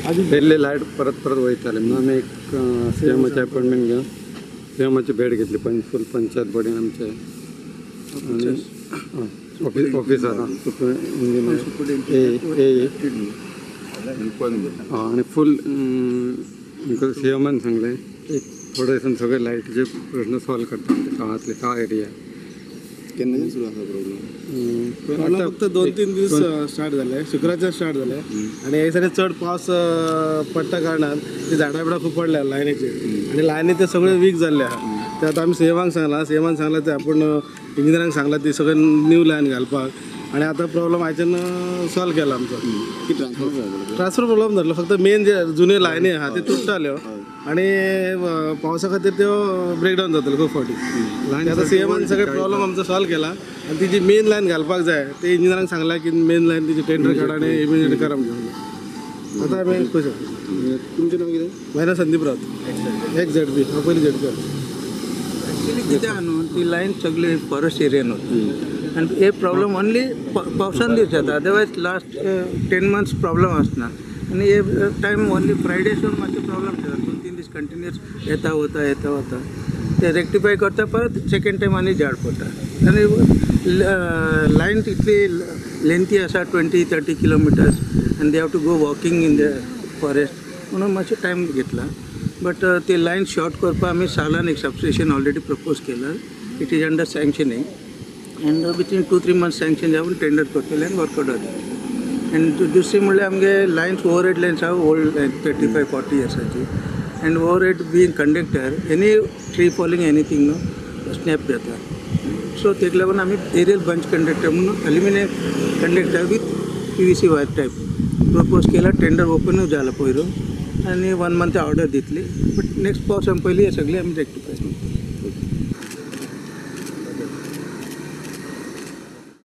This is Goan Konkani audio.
पयले लायट परत परत वयताले म्हणून आमी एक सीएमाचे अपॉयंटमेंट घेवन सीएमाची भेट घेतली फूल पंचायत बॉडीन आमचे आनी ऑफिस ऑफिसर सुपर इंजिनियर ए आनी फूल सीएमान सांगलें एक थोड्या दिसान सगळे लायटीचे प्रश्न सॉल्व करता आमच्या गांवांतले गांव एरिया. केन्नाच्यान सुरू आसा प्रॉब्लम? फक्त 2-3 दीस स्टार्ट जाले, शुक्रारच्यान स्टार्ट जाले आनी ह्या दिसांनी चड पावस पडटा कारणान ती झाडां बिडां खूब पडल्या लायनीचेर आनी लायनी ते सगळे वीक जाल्ले आहा. ते आतां आमी सीएमाक सांगलां, सीएमान सांगलां ते आपूण इंजिनियरांक सांगलां ती सगळे न्यू लायन घालपाक आनी आतां प्रॉब्लम आयच्यान सॉल्व केला आमचो. ट्रान्सफर प्रॉब्लम जालो, फक्त मेन जे जुन्यो लायनी आहा ते तुट्टाल्यो आनी पावसा खातीर त्यो ब्रेकडावन जाताल्यो खूब फावटी. आतां सीएमान सगळे प्रॉब्लम आमचो सॉल्व केला आनी ती जी मेन लायन घालपाक जाय ते इंजिनियरांक सांगलां की मेन लायन तिची टेंडर काड आनी इमिजिएट करा म्हणून. आतां आमी खूश आसा. तुमचें नांव कितें? म्हजें नांव संदीप रावत, एक्स झेड पी, हांव पयलीं झेड पी. एक्चुअली कितें आहा न्हू, ती लायन सगळी फॉरेस्ट एरियान वता आनी हे प्रॉब्लम ओन्ली पावसान दीस जाता, अदरवायज लास्ट 10 मंथ्स प्रॉब्लम आसना. आनी हे टायम ओन्ली फ्रायडे सोडून मातशें प्रॉब्लम जाता, 2-3 दीस कंटिन्युअस येता वता येता वता, ते रेक्टिफाय करता, परत सेकेंड टायम आनी झाड पडटा. आनी लायन तितली लेंथी आसा 20-30 किलोमिटर्स आनी they have to go walking in the forest, म्हणून मातशें टायम घेतला. बट ते लायन शॉर्ट करपाक आमी सालान एक सबस्टेशन ऑलरेडी प्रपोज केला, it is under sanctioning and within 2-3 months sanction जावन टेंडर करतले आनी वर्कआउट जातलें. आनी दुसरी म्हणल्यार आमगे लायन्स ओवरहेड लायन्स आहा ओल्ड लायन 35-40 इयर्साची and overhead being conductor any tree falling anything न्हू स्नॅप जाता. सो तेका लागून आमी एरियल बंच कंडक्टर म्हणून aluminium conductor with PVC wire type propose केला, टेंडर ओपनूय जाला पयरू आनी 1 मंथ ऑर्डर दितली, बट नेक्स्ट पावसान पयलीं हे सगळें आमी रेक्टिफाय.